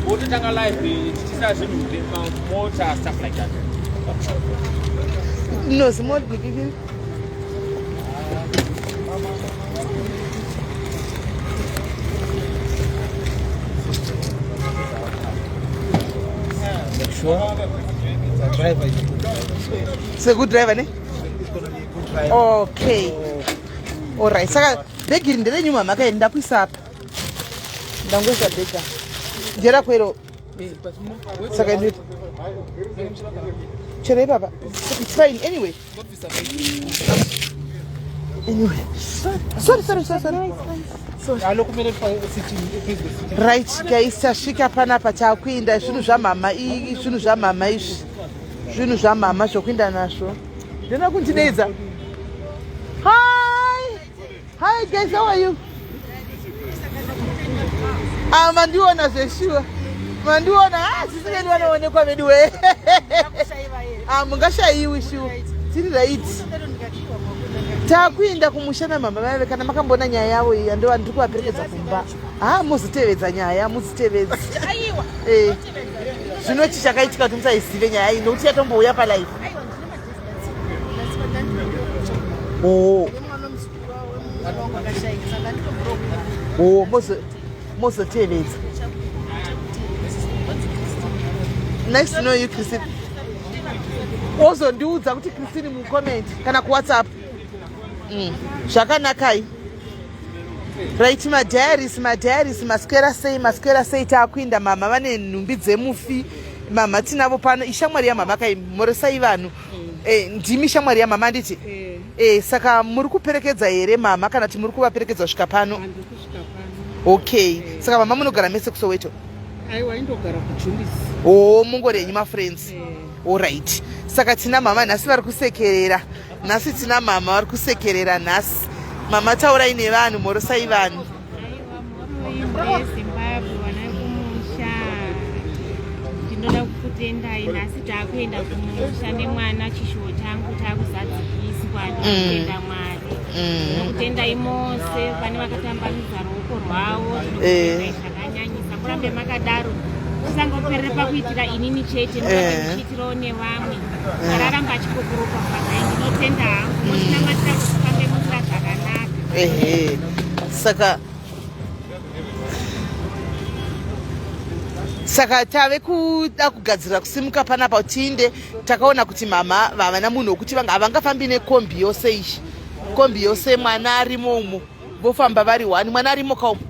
Wototanga live tichisa zvinhu mota stuff like that. No, small. Make sure the driver is a good driver. So It's a good driver, ne? It's gonna be a good driver. Okay. All right. Saka bhegi iri nderenyu mama kai ndakuisa apa. Ndangoisa bhegi. Ndera kwero. Saka ndi Chero ipapa. It's fine anyway. Anyway. Sorry, sorry, sorry, sorry. Right guys, tasvika panapa takuinda zvinhu zvamama zvinhu zvamama izvi. Zvinhu zvamama zvokuinda nazvo. Ndinoda kundideedza. Hi. Hi guys, how are you? Ah, mandiona zveshuwa. Mandiona, ah, sisi vedu vanoonekwa vedu we. Ah, mungashaiwi shuwa. Tiri right. Takuinda kumusha namama vaive kana makamboona nyaya yavo iya ndo ndiri kuvaperekedza kumba. Ah, mozotevedza nyaya, muzitevedze. Eh. Zvino chi chakaitika kuti musaizive nyaya iyi nokuti yatombouya palife. Oh. Oh, mozotevedza. Nice to know you, Christine. Wozondiudza kuti Christine mucomment kana kuWhatsApp. Zvakanakai. Right, madiaries, madiaries, maswera sei, maswera sei, taakuinda mama vane nhumbi dzemufi. Mama tinavo pano, ishamwari yamama kai, moresai vanhu. Eh, ndimi shamwari yamama anditi? Eh. Eh, saka muri kuperekedza here mama kana kuti muri kuvaperekedza kusvika pano? Okay. Saka mama munogara mese kuSoweto? Aiwa, indogara kuJulis. Oh, mungori henyu mafriends. Alright. Saka tina mama nhasi vari kusekerera. Nhasi tina mama vari kusekerera nhasi. Mama taurai nevanhu, mhorosai vanhu. Aiwa, mhoro yeZimbabwe, vana kumusha. Ndinoda kukutendai nhasi taakuenda kumusha nemwana chishuwo changu taakuzadzikiswa. Ndinotenda Mwari. Ndinokutendai mose vane vakatambanudza ruoko rwavo. Ndinokutendai zvakanyanyisa. Murambe makadaro. Musangoperere pakuitira inini chete, murambe muchiitirawo nevamwe. Mwari aramba achikukuropafadzai. Ndinotenda hangu. Mochinamatira kuti fambe munzira zvakanaka. Ehe. Saka tave kuda kugadzirira kusimuka panapa tiinde. Takaona kuti mama vavana munhu wekuti havangafambi nekombi yose iyi, kombi yose mwana arimo umo, vofamba vari one. Mwana arimo kaumo,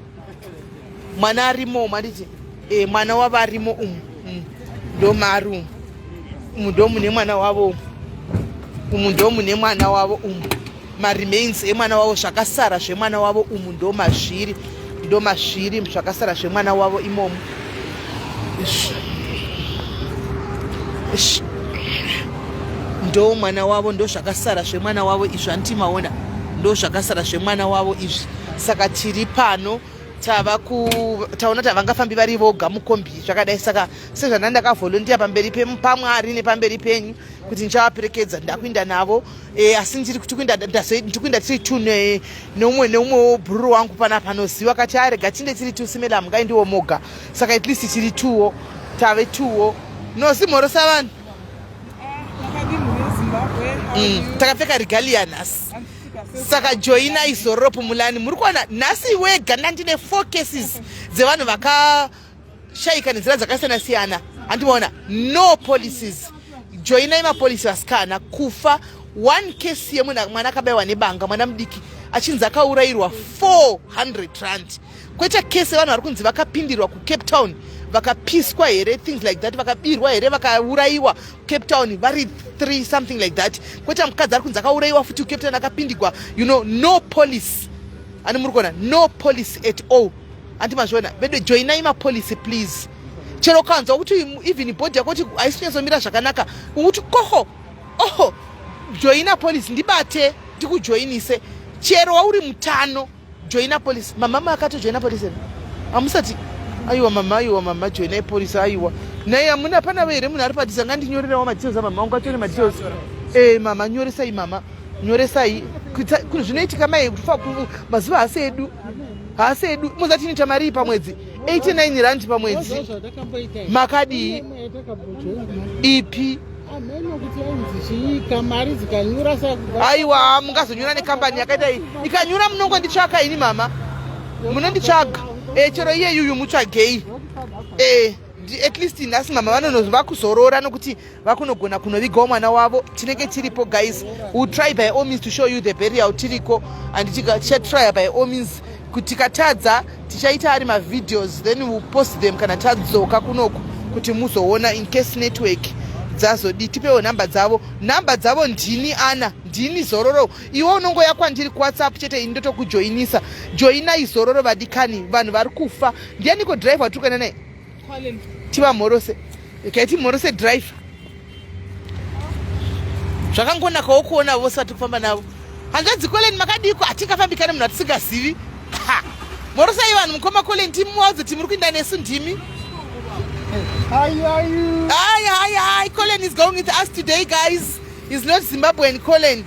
mwana arimo umo anditi? E, mwana wavo arimo umu, ndo maari umu, umu ndo mune mwana wavo umu, umu ndo mune mwana wavo umu, maremains emwana wavo, zvakasara zvemwana wavo umu ndo mazviri, ndo mazviri zvakasara zvemwana wavo imomo. Ndo mwana wavo, ndo zvakasara zvemwana wavo izvi, anditi maona? Ndo zvakasara zvemwana wavo izvi. Saka tiri pano tava ku taona kuti havangafambi vari voga mukombi zvakadai. Saka sezvanda ndakavolontiya pamberi paMwari nepamberi penyu kuti ndichavaperekedza, ndakuinda navo. E, asi ndiri kuti kuinda ndikuinda tiri two neumwe neumwewo bhururu wangu panapa anoziva kati arega tinde tiri two simela hamungaindiwo moga. Saka at least tiri tuwo, tave tuwo nosimhorosa vanhu. Takapfeka regalia nhasi. Saka joinai zororo pumulani. Muri kuona nhasi wega ndandine 4 cases dzevanhu vakashaika nenzira dzakasiyana siyana, handimaona? No policies. Joinai mapolisi vasikana. Kufa one case yemunhu, mwana akabayiwa nebanga, mwana mudiki achinzi akaurayirwa 400 rand. Kwete kesi yevanhu vari kunzi vakapindirwa kuCape Town, vakapiswa here, things like that, vakabirwa here, vakaurayiwa kuCape Town vari 3, something like that. Kwete mukadzi ari kunzi akaurayiwa futi kuCape Town akapindigwa. You know, no police ani muri kuona? No police at all, andi mazviona vedu? Joinai mapolicy please. Chero ukanzwa kuti even body yako kuti haisi kunyatsomira zvakanaka, ukuti koho oho, joina police, ndibate ndikujoinise. Chero wauri mutano, joina police. Mamama akatojoina police here? Hamusati? Aiwa mama, aiwa mama, joinai policy aiwa. Naye amuna pana here munhu ari padhuze ngandinyorerawo madetails amama wangu atore madetails. Eh mama nyoresai mama. Nyoresai. Zvinoitika mai kufa mazuva haasi edu. Haasi edu. Mozati tinoita mari pamwedzi. 89 rand pamwedzi. Makadii? Ipi? Aiwa mungazonyura nekambani yakaita iyi. Ikanyura munongonditsvaka ini mama. Munonditsvaga. Eh chero iye yuyu mutsvagei. Eh at least nhasi mama vanonozva kuzorora nokuti vakunogona kunovigawo mwana wavo. Tinenge tiripo guys. We try by all means to show you the burial tiriko and tichatry by all means kuti tikatadza tichaita ari mavideos then we'll post them kana tadzoka kunoku kuti muzoona in case network dzazodi. Tipewo nhamba dzavo. Nhamba dzavo ndini ana, ndini Zororo. Iwe unongoya kwandiri kuWhatsApp chete, ini ndotokujoinisa. Joinai Zororo vadikani, vanhu vari kufa. Ndianiko driver watiri kuenda naye? Tivamhorose. Okay, timhorose driver. Zvakangonakawo kuona vose vatiri kufamba navo. Hanzvadzi Colin makadiko? Hatingafambi kana munhu atisingazivi. Mhorosai vanhu mukoma Colin, timuwaudze kuti muri kuinda nesu ndimi. Hi, hi. Hi, hi, hi. Colin is going with us today, guys. He's not Zimbabwean, Colin.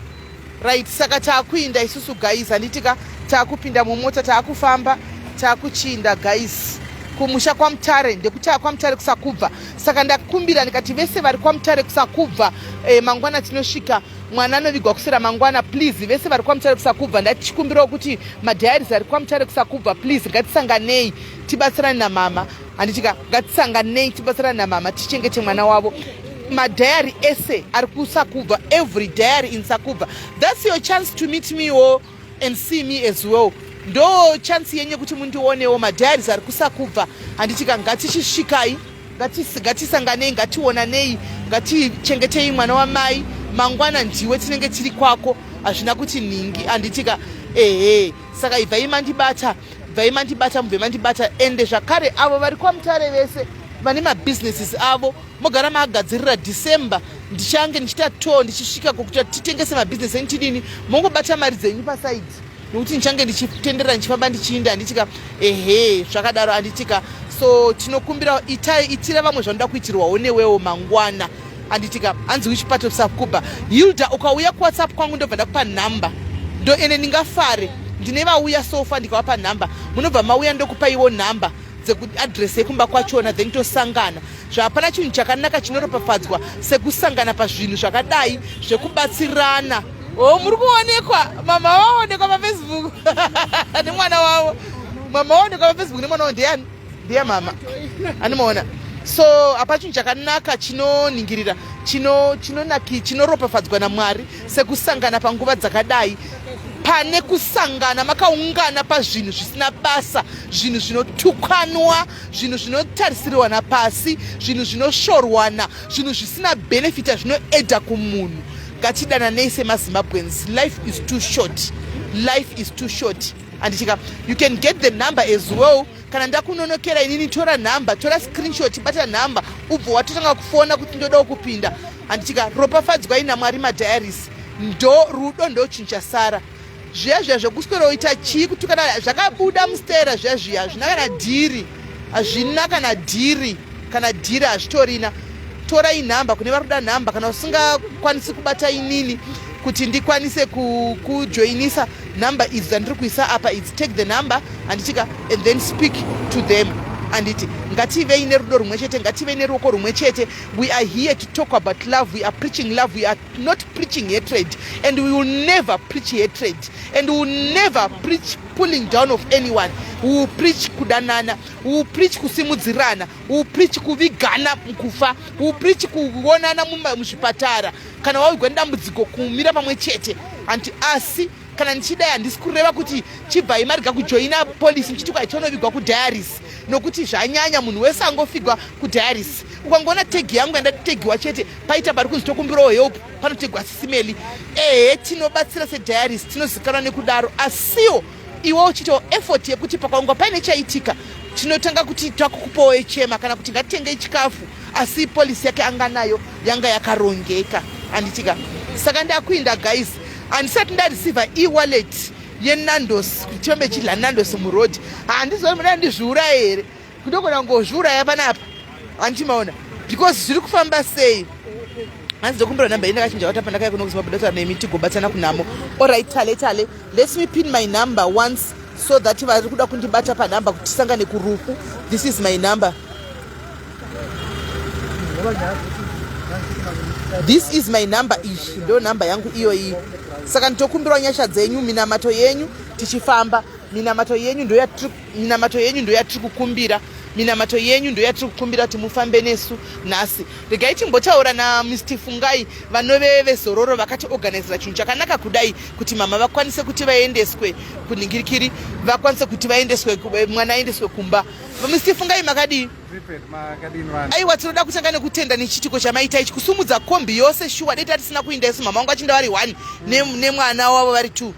Right, saka taakuinda isusu guys, handitika taakupinda mumota, taakufamba, taakuchinda guys kumusha kwaMutare, ndekuti kwaMutare kusakubva. Saka ndakumbira ndikati vese vari kwaMutare kusakubva, mangwana tinosvika, mwana anovigwa kusera mangwana. Please vese vari kwaMutare kusakubva, ndachikumbirawo kuti madiaries ari kwaMutare kusakubva, please ngatisanganei tibatsirane namama, handitika? Ngatisanganei tibatsirane namama tichengete mwana wavo. Madiary ese ari kusakubva, every diary in Sakubva, that's your chance to meet me wo and see me as well. Ndo chance yenyu yekuti mundionewo. Madiaries ari kusakubva, handitika? Ngatichisvikai, ngatisanganei, ngationanei, ngatichengetei mwana wamai. Mangwana ndiwe tinenge tiri kwako, hazvina kuti nhingi, handitika? Ehe, saka ibvai mandibata, bvai mandibata, mubve mandibata. Ende zvakare avo vari kwaMutare vese vane mabusinesses avo, mogara maagadzirira. December ndichange ndichiita tour, ndichisvika kokuti titengese mabhizinesi enyu, tidini, mongobata mari dzenyu paside nokuti ndichange ndichitenderera, ndichifamba, ndichiinda, handitika? Ehe, zvakadaro, handitika? So tinokumbira itai, itira vamwe zvanoda kuitirwawo newewo mangwana, handitika? Hanzi which part of Sakubva? Hilda, ukauya kuWhatsApp kwangu ndobva ndakupa nhamba. Ndo ende ndingafare ndine vauya sofa ndikavapa nhamba, munobva mauya ndokupaiwo nhamba dzekuaddress yekumba kwachona, then tosangana. Zvapana chinhu chakanaka chinoropafadzwa sekusangana pazvinhu zvakadai zvekubatsirana. O, muri kuonekwa, mama vaonekwa paFacebook nemwana wavo. Mama vaonekwa paFacebook nemwana wavo. Ndeyani? Ndiya mama animaona. So hapa chinhu chakanaka chinoningirira, chinonaki, chinoropafadzwa naMwari sekusangana panguva dzakadai, pane kusangana makaungana pazvinhu zvisina basa, zvinhu zvinotukanwa, zvinhu zvinotarisirwana pasi, zvinhu zvinosvorwana, zvinhu zvisina benefita zvinoedha kumunhu. Ngatidananei semaZimbabweans. Life is too short, life is too short, handitika? You can get the number as well. Kana ndakunonokera inini, tora nhamba, tora screenshot, bata nhamba, ubvo watotanga kufona kuti ndodawo kupinda, handitika? Ropafadzwai naMwari madiaries. Ndo rudo, ndo chinhu chasara. Zviya zviya zvekusweroita chii, kutukana, zvakabuda mustera zviya zviya, hazvina kana dhiri, hazvina kana dhiri, kana dhiri hazvitorina. Torai nhamba kune vari kuda nhamba. Kana usingakwanisi kubata inini kuti ndikwanise kujoinisa, nhamba idzi dzandiri kuisa apa idzi, take the number, handitika? And then speak to them, handiti? Ngativei nerudo rumwe chete, ngativei neruoko rumwe chete. We are here to talk about love. We are preaching love, we are not preaching hatred, and we will never preach hatred, and we will never preach pulling down of anyone. We will preach kudanana, we will preach kusimudzirana, we will preach kuvigana mukufa, we will preach kuonana muzvipatara kana wawigwa nedambudziko, kumira pamwe chete hanti? Asi kana ndichidai, handisi kureva kuti chibvai marega kujoina policy muchiti kwaichonovigwa kudiaries, nokuti zvanyanya, munhu wese angofigwa kudiaries. Ukangoona tag yangu yandategiwa chete, paita pari kunzi tokumbirawo help, panotegwa Sis Melly. Ehe, tinobatsira sediaries, tinozikanwa nekudaro, asiwo iwe uchiitawo effort yekuti pakaungwa paine chaitika, tinotanga kuti takukupawo chema kana kuti ngatitengei chikafu. Asi policy yake anga nayo yanga yakarongeka, handitika? Saka ndakuinda guys, handisati ndareceiva e-wallet yeNandos kuti tifambe chidla Nandos muroad. Handizoni muda ndizviuraye here? Ndogona kungozviuraya panapa, handimaona, because zviri kufamba sei? Hanzi ndokumbira nhamba iyi, ndakachinja wata pandakaya kuno kuZimbabwe, ndotaura nemi tigobatsana kunhamo. Alright, tale tale, let me pin my number once so that vari kuda kundibata panhamba kuti tisangane kurufu. This is my number, this is my number. Iyi ndo nhamba yangu iyoyi. Saka nditokumbirawo nyasha dzenyu, minamato yenyu tichifamba. Minamato yenyu ndo minamato yenyu ndo yatiri kukumbira, minamato yenyu ndo yatiri kukumbira kuti mufambe nesu nhasi. Regai timbotaura naMr Fungai vanove veZororo, vakatiorganizira chinhu chakanaka kudai kuti mama vakwanise kuti vaendeswe kunhingirikiri, vakwanise kuti vaendeswe, mwana aendeswe kumba. Mr Fungai, makadii? Aiwa, tinoda kutanga nekutenda nechiitiko chamaita ichi, kusumudza kombi yose. Shuwa dai tatisina kuinda isu, mama vangu achinda vari one nemwana wavo vari two.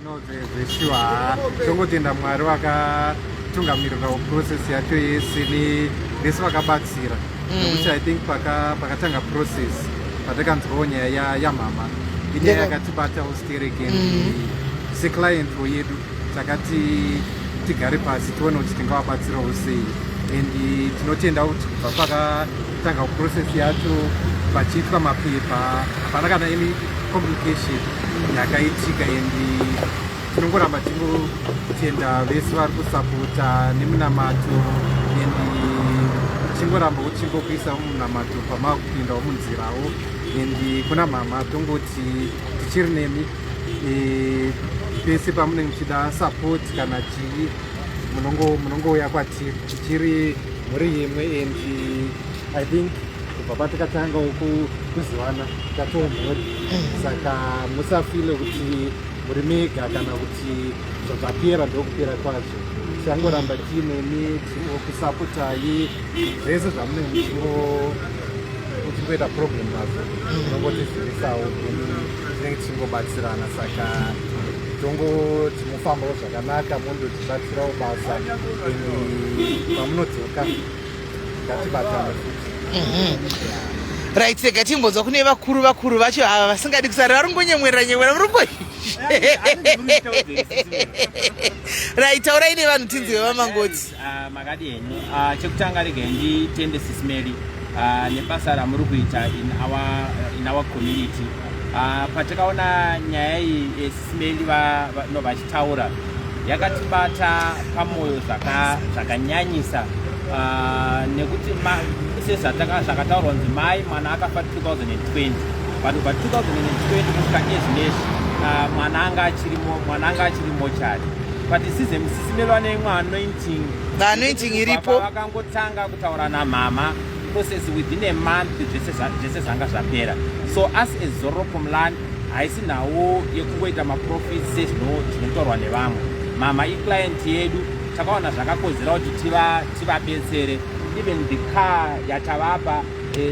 No, zveshuwa, tongotenda Mwari vakatungamirirawo process yacho yese nevese vakabatsira, nekuti I think pakatanga process, patakanzwawo nyaya yamama, inyaya yakatibatawo sterek, and seclient yedu takati tigare pasi tione kuti tingavabatsirawo sei. And tinotenda kuti kubva pakatanga process yacho, pachiitwa mapepa, hapana kana any complication yakaitika. And tinongoramba tingotenda vese vari kusapota nemunamato, and tichingoramba uchingokuisa mumunamato pamakupindawo munzirawo. And kuna mama tongoti tichiri nemi pese pamunenge muchida support kana chii, munongouya kwatiri, tichiri mhuri imwe. And I think kubva patakatangawo kuzivana tatoo mhuri, saka musafile kuti muri mega kana kuti zvapera ndokupera kwazvo. Tichangoramba tiinemi, tichingokusapotai zvese zvamunenge muchingoita problem nazvo, munongotizivisawo, then tinenge tichingobatsirana. Saka tongoti mufambawo zvakanaka, mondotibatsirawo basa, and pamunodzoka ngatibatane futi. Right, rega timbonzwa kune vakuru vakuru vacho ava vasingadi kusara, vari kungonyemwerera nyemwera muri ngo. Right, taurai nevanhu tinzwe, VaMangoti. Ah, makadi henyu? Ah, chekutanga regai nditende Sis Melly nebasa ramuri kuita in our community. Patakaona nyaya iyi, Sis Melly no vachitaura, yakatibata pamwoyo zvakanyanyisa, nekuti sezvakataurwa kunzi mai mwana akafa 2020, but kubva 2020 kusvika ezvinezvi mwana anga achiri mochari. But Sis Melly vane imwe anointing. The anointing iripo. Vakangotanga kutaura namama, process within a month zvese zvanga zvapera. So us as Zororo Phumlani, haisi nhau yekungoita maprofits sezvinotaurwa nevamwe. Mama iclient yedu, takaona zvakakodzera kuti tivabetsere. Even the car yatavapa,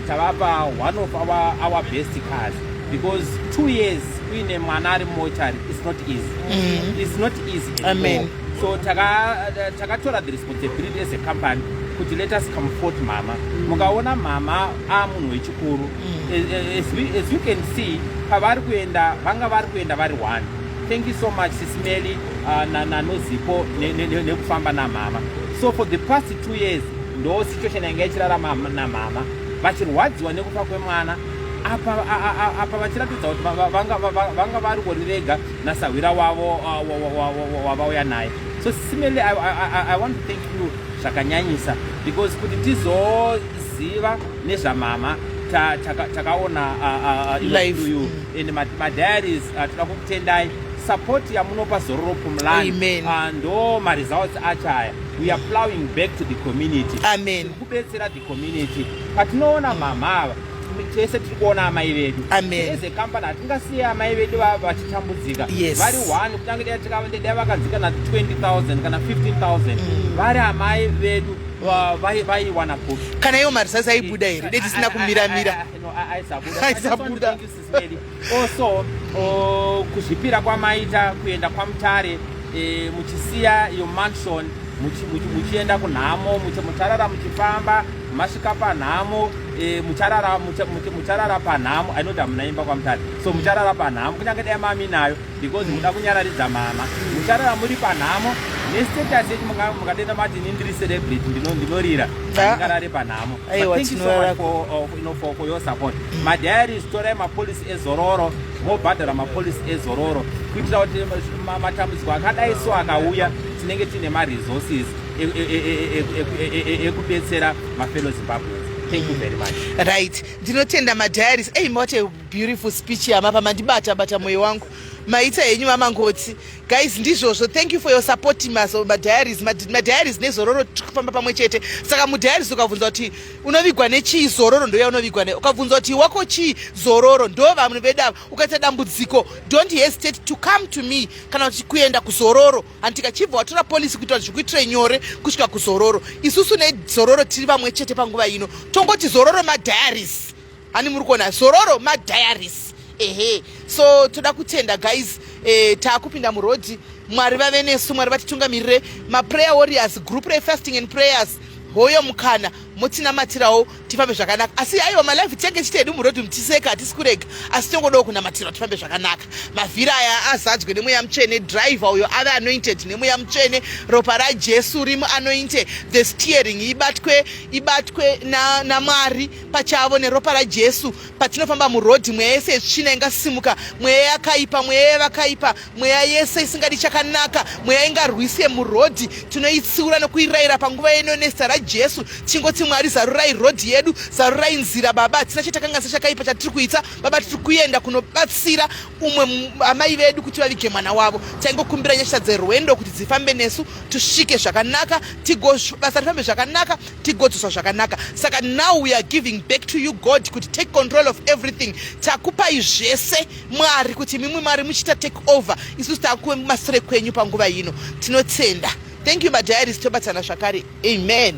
tavapa one of our best cars, because 2 years uine mwana ari mochari, it's not easy. It's not easy at Amen. all. So takatora the responsibility as a company kuti let us comfort mama. Mukaona mama amunhu wechikuru, as you can see, pavari kuenda vanga vari kuenda vari one. Thank you so much, Sis Melly nanozipo nekufamba namama. So for the past 2 years ndo situation yanga ichirarama namama, vachirwadziwa nekufa kwemwana apa, apa vachiratidza kuti vanga vari kori vega nasahwira wavo wavauya naye. So Sis Melly, I want to thank you zvakanyanyisa, because kuti tizoziva nezvamama takaona Live. Through you and madiaries. Toda kukutendai support yamunopa Zororo Phumlani. Amen. Ndo maresults acho aya. We are plowing back to the community. Amen. Kubetsera the community. Patinoona mama ava tese tiri kuona amai vedu. Amen. As a company hatingasiye amai vedu vachitambudzika vari one. Kunyange dai vakanzi kana 20,000 kana 15,000, vari amai vedu, vaiwana kupi? Kana iwo marisasi aibuda here dei tisina kumiramira? No, aisabuda. Aisabuda. I just want to thank you, Sis Melly. Also kuzvipira kwamaita kuenda kwaMutare, muchisiya your mansion, muchienda kunhamo, mucharara muchifamba, masvika panhamo, mucharara panhamo. Ainoti hamuna imba kwaMutare, so mucharara panhamo kunyange dai maminayo, because muda kunyararidza mama. Mucharara muri panhamo. Nestatus yenyu mukadenda mati ini ndiri celebrity, ndinorira, ndingarare panhamo. Aiwa, But thank you so tinorara. much for your support. Madiaries, torai mapolisi ezororo, mobhadhara mapolisi ezororo kuitira kuti matambudziko akadai so akauya, tinenge tiine maresources ekubetsera mafellow Zimbabweans. Thank you very much. Right, ndinotenda madiaries. Ei, what a beautiful speech yamapa, mandibata bata mwoyo wangu. Maita henyu, vamangoti. Guys, ndizvozvo. Thank you for your support, mazo madiaries. Madiaries nezororo tiri kufamba pamwe chete. Saka mudiaries ukabvunza kuti unovigwa nechii, zororo ndo yaunovigwa nayo. Ukabvunza kuti wako chii, zororo ndo vamwe vedu ava. Ukaita dambudziko, don't hesitate to come to me kana kuti kuenda kuzororo. Handika chibva watora policy kuitira kuti zvikuitire nyore kusvika kuzororo. Isusu nezororo tiri vamwe chete panguva ino. Tongoti zororo madiaries. Hani muri kuona zororo madiaries? Ehe, so toda kutenda, guys. Taakupinda murodhi. Mwari vave nesu, Mwari vatitungamirire. Maprayer warriors, group refasting and prayers, hoyo mukana, motinamatirawo tifambe zvakanaka. Asi aiwa, malive tinenge tichite hedu murodhi mutiseka, hatisi kurega, asi tongodawo kunamatirwa tifambe zvakanaka. Mavhiri aya azadzwe nemweya mutsvene, driver uyo ave anointed nemweya mutsvene, ropa raJesu rimuanointe, the steering ibatwe naMwari pachavo neropa raJesu. Patinofamba murodhi, mweya yese yetsvina ingasimuka, mweya yakaipa, mweya yevakaipa, mweya yese isingadi chakanaka, mweya ingarwise murodhi, tinoitsiura nokuirayira panguva ino nezita raJesu. Chingoti, Mwari, zarurai rodhi yedu, zarurai nzira. Baba, hatina chatakanganisa chakaipa chatiri kuita. Baba, tiri kuenda kunobatsira umwe amai vedu kuti vavige mwana wavo. Taingokumbira nyasha dzerwendo kuti dzifambe nesu, tisvike zvakanaka, basa rifambe zvakanaka, tigodzoswa zvakanaka. Saka now we are giving back to you, God, kuti take control of everything. Takupai zvese, Mwari, kuti mimwe Mwari muchiita take over. Isusu takumasure kwenyu panguva ino. Tinotenda. Thank you, madiaries. Tobatsana zvakare. Amen.